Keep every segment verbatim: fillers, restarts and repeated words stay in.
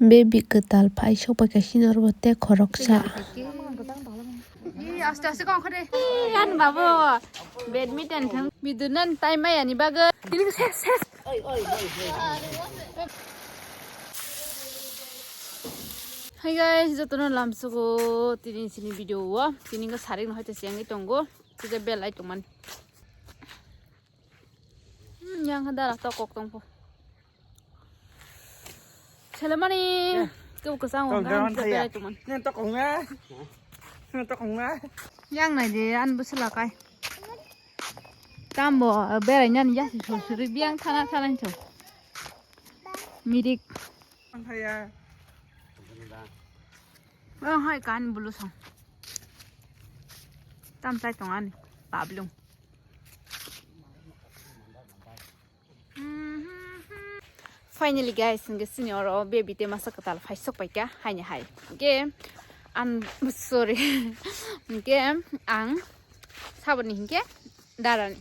Baby kwtal phai sok pai kha sini oro bo tei khoroksa. Ih, aste aste kong khade. Ih, yan babo. Badminton thang. Bidunan tai maya ni bagwi. Tini ses ses. Hi guys, jotono lamsugo tini sini video o. Tini go sarik no hoite siyang tongo. Tide bel ai tongman. Hmm, yang dara to kok tongpo. Selemani. Ya. Kebo kwchang tong wngkha, gawan tide thaya. Bel ai tongman. Nang to kong na. Nang to kong na. Yang nai de an busla kai. Tambo berai nani jasi sosuri biang thana thana cho. Mirik. Ang hai kan bulu song. Tam tai tong ani pablung. Finally guys, hingke sini oro baby te masa kwtal phai sok paikha, haini hai. Hingke ang, sorry. Hingke ang saboni hingke darani,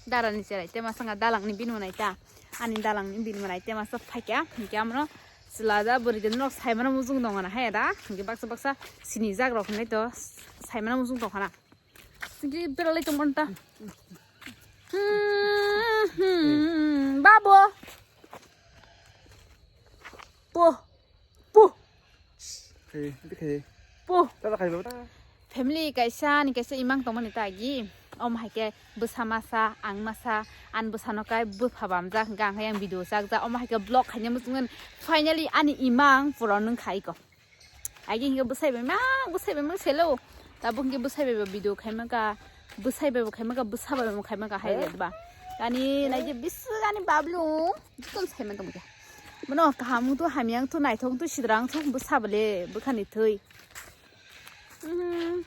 darani cherai te masa nga dalangni bini mwnai ta. Ani dalangni bini mwnai te masa phaikha. Hingke amno chwla da bwrwi de nok saimano mujung dong ana hai da. Hingke baksa baksa sini jak rok hinai to saimano mujung tong khana. Sigi beralai tongmani ta. Hmm, hmm, babo. Po. Po. Khe, khe. Po. Tata khai baba. Family kaisa ni kaisa imang tongmani ta agi. Om hai khe bwsa masa, ang masa, an bwsano kai bupha bamjak, hingkhe ang hai ang video chakjak. Om hai khe vlog khaina muchungmani. Finally ani imang pura nung khai ko. Agi hingke bwsai bai ma, bwsai bai ma selo. Tabuk hingke bwsai bai bo video khaima ka, bwsai bai bo khaima ka, bwsa bai bo khaima ka hai le ba. Ani naije bisu ani bablu, jikon sai ma tong ja. Mano kaham tu hamyang tu naithok tu sidrang tu bwsa bole bwkhani thwi. Mhm.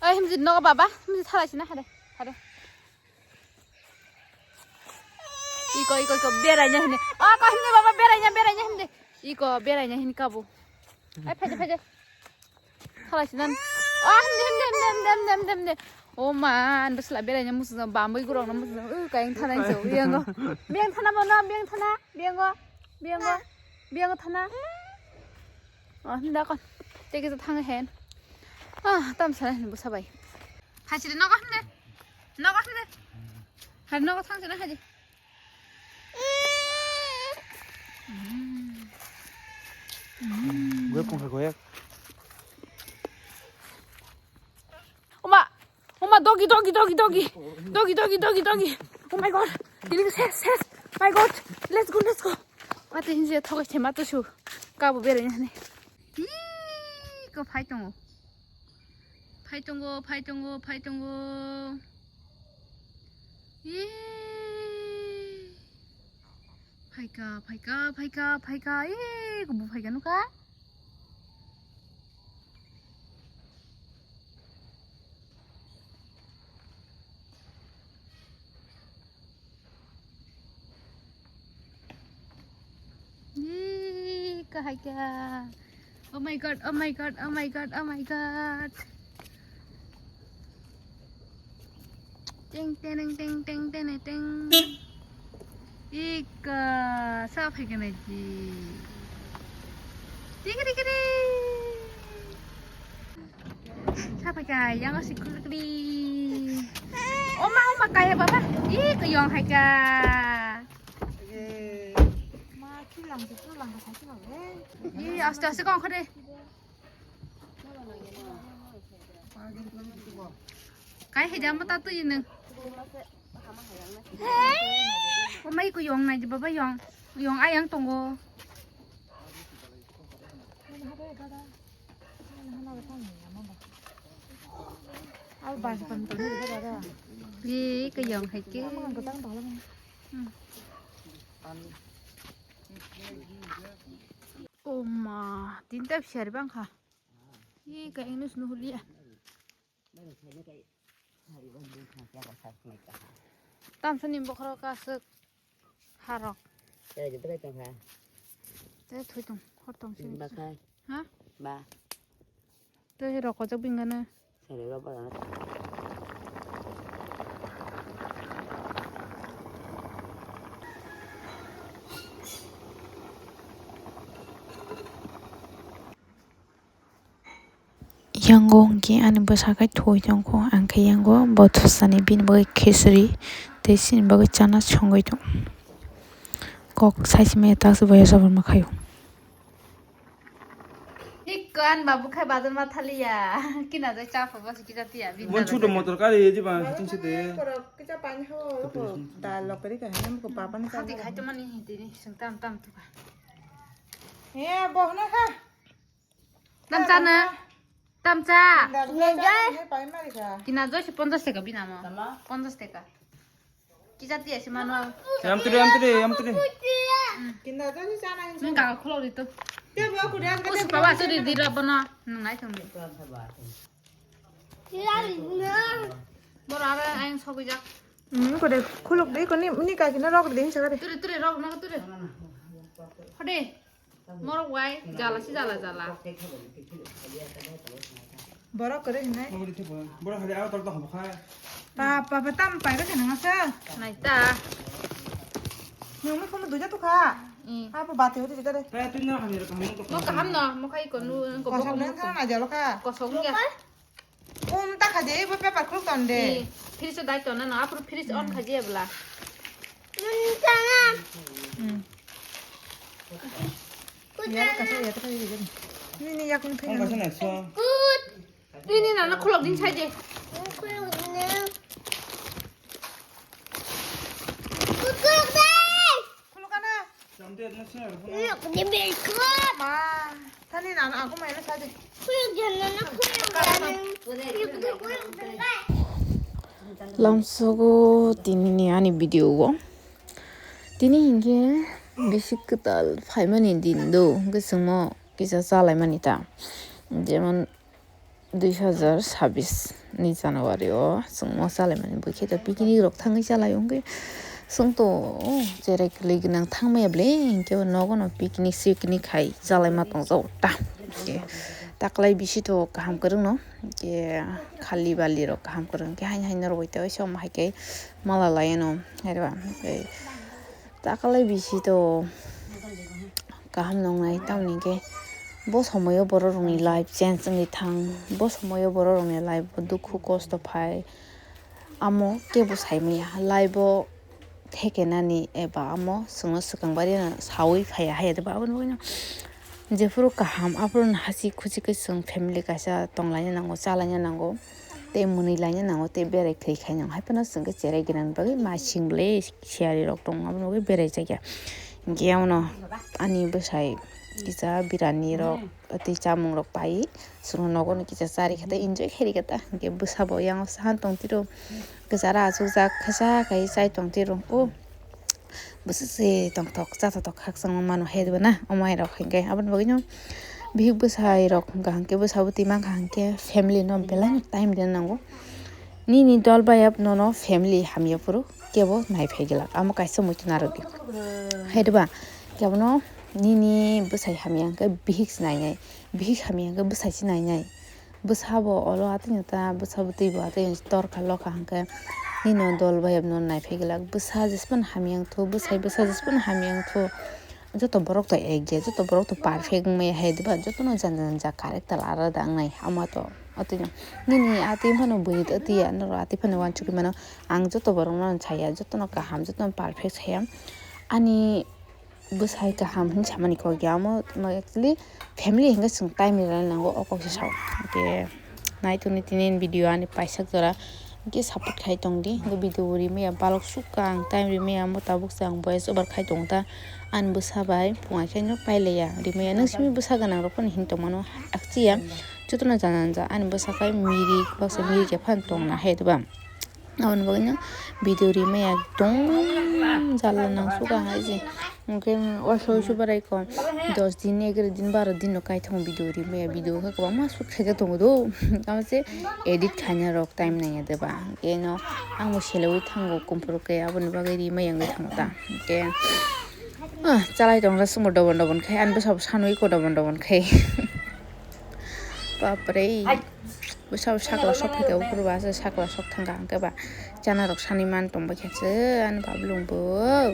Oi himjit nogo baba, himjit thala sina hade, hade. Iko, iko, iko, beraina hini. O, ko himni baba, beraina, beraina hini. Iko, beraina hini kabu. Ai, phaide, phaide. Thala sinan. O, himni, himni, himni, himni, himni, himni. O man, bwsla beraina musu bambui gurok na musu. U, kayang thana iso, biyango. Biyang thana bono, biyang thana, biyango, biyango, biyango thana. O, himda kon. Teke to thang hen. Ah, tam sana hini bwsa bai. Phai siri nogo himde. Nogo himde. Hari nogo thang sini haji. Gue pung kha goyak. Oma, oma, doggy, doggy, doggy, doggy. Doggy, doggy, doggy, doggy. Oh my God. Ini ses, ses. My God. Let's go, let's go. Mate hinje thokai thema to su. Kabo bere ne. Ih, ko phai tongo. Phai tongo, phai tongo, phai tongo. Yee. Phaika, phaika, phaika, phaika. Yee, kubu phaika nuka. Yee, kahai ka. Oh my God, oh my God, oh my God, oh my God. Ting, ting, ting, ting, ting, ting. Ika, sa phai ka nai ji. Ting, ting, ting, ting. Sa phai ka, yang si kuli kuli. Oma, oma, kaya baba. Ika, yang hai ka. Ma, kilang, kilang, kilang, kilang, eh. Ih, aste, aste, kong kade. Kai hai jam ta tu ini. Omai ko yong nai, baba yong. Yong ayang tongo. Ih, ko yong hai ke. Hmm. Oma, tinta pisa ri bang kha. Ih, ka English no hulia. Tamsa ni bokhorok aswk harok. Tei thui tong, hor tong sini. Ba khai. Ha? Ba. Tei rokojak bingana. Sari ba ba. Yango hwnkhe ani bwsa khe thwi tongkho, ang khe yango bo thusani bini bagwi khichwri tei chini bagwi chana songwi tongo. Kok saisi maya takswk boya sabur ma khaio. Ikko an babu khai bazar ma thaliya. Kina jai cha pho bas kisa tiya. Mon chudo motor kari ye jiba hiting site. Kisa pani ho ko dal lokari ka hanam ko papa ni. Hati khai to mani hiti ni sung tam tam tu ka. He bo hna kha. Tam cha na. Tam cha. Kina jai se ponchash taka bini amo. Ponchash taka. Kisa tiya se mano. Am tiri, am tiri, am tiri. Nung kaka khulok di to. Usu paba su di di ra bono. Nung nai thung di. Boro aro ayang sogwi jak. Hmm, ko de khulok de ko ni, ni ka kina rok de hinsa de. Turi, turi, rok na turi. Hode. Morok wai jala si jala jala. Borok kore hinai. Borok hari aro tor tor kha. Pa pa pa tam pai ba kana ngasa. Nai ta. Nung mi kono duja tu kha. Hmm. Apa bati uti jikare. Mo kaham no, mo khai ko nu ko. Kosok nang thang na jalo kha. Kosok ya. Um, ta kha je, bo paper khuluk ton de. Fridge o dai ton na, apor fridge on kha je bla. Hmm. Yar kasa, yar kasa, yar kasa. Ni, ni, yak ni thai. Ni, ni, nana khulok din sai je. Khulok ana. Ma, thani nana aku maina sadi. Lamsogo tini ni ani video o. Tini hinkhe bisi kwtal phaimani din do, hwnkhe chwngno kisa chalaimani ta. Jemon dui hazar sabis ni January o chwngno chalaimani, bwkhe to picnic rok thangwi chalaio, hwnkhe chwngto cherai kwlwi gwnang thangmaya ble, hinkhe bo nogo no picnic sicnic khai chalaima tongjago ta. Hinkhe taklai bisi to kaham kwrwngno, hinkhe khali bali rok kaham kwrwng, hinkhe haino haino rwbai tei oiso omo hai khe mala laiano, hai rwba, hinkhe taklai bisi to kaham nongnai, tamoni hinkhe bo somoio borok rokni life change wngwi thang, bo somoio borok rokni life o dukhu kosto phai, amo kebo saimaya life o thekenani eba amo chwngno swkang barino sawi phaiya hai, eba aboni bagwino jephuru kaham aphuru hasi khusi khe chwng family kaisa tonglaina nango, chalaina nango. Tei mwnwi laina nango, tei berai thwi khai nango, hai phano chwng khe cherai gwnang bagwi masing ble siyari rok tongo, aboni bagwi berai jakya. Hinkhe abono ani bwsai kisa birani rok tei chamung rok pai, chwngno nogo no kisa chari khe ta enjoy khai rikha ta, hinkhe bwsa bo yang sahan tong tiro, kwchara achukjak kisa khai chai tong tiro. O. Bwswk se tongthok chathothok khakchangma mano hai diba na, omo hai rok hinkhe aboni bagwino bihik bwsai rok hwnkha hinkhe bwsa bwtwi mankha hinkhe family no belai no time rwna nango. Nini dol bayap nono family hamya phuru kebo naiphai glak, amo kaisa muitu narwk di hai diba. Kebono nini bwsai hamya hinkhe bihik se nainai, bihik hamya hinkhe bwsai se nainai. Bwsa bo olo atwino ta, bwsa bwtwi bo atwino tor kha lokha hinkhe nini dol bayap no naiphai glak. Bwsa jesphano hamya wngthu, bwsai bwsa jesphano hamya wngthu. Joto borok to ekje, joto borok to perfect wngmaya hai diba, jotono janja janja character alada wngnai. Ama to atwino nini atwi phano buini to atwi ya, norok atwi phano uansukgwi mano. Ang joto borokno saya, jotono kaham, jotono perfect saya. Ani bwsai kaham hinwi samani kok ya, omo actually family hinkhe chwng time rwna nango, o kok se sao. Hinkhe nai tongdi tini video ani paisak jora, hinkhe support khai tongdi, hinkhe video bo rimaya balok sukha ang time rimaya, omo tabuk se ang voice over khai tongo ta, ani bwsa bai phungai khe no pailaiya rimaya, nwng simi bwsa gwnang rok phano hin tongmano akchiya, jotono jana jana ani bwsa khai mirik baksa mirik ya phano tongna hai diba. Aboni bagwino video rimaya ekdom jala nang sukha hai se. Hwnkhe oiso oiso borai kho dos din, egaro din, baro din no kaithang video rimaya, video khe kwbangma shoot khaikhe tongo do. Tamo se edit khaina rok time naiya deba. Hwnkhe no ang bo seleui thango kumpuru khe, aboni bagwi rimaya wngwi thango ta. Hwnkhe, ah, chalai tongra sumo dobon dobon khai, ani bwsa bo sanwi kho dobon dobon khai. Bapre. Bwsa bo sakla sok phaikhe, uphuru ba se sakla sok thangkha, hwnkhe ba chana rok sani man tongbaikha se ani bablung bo.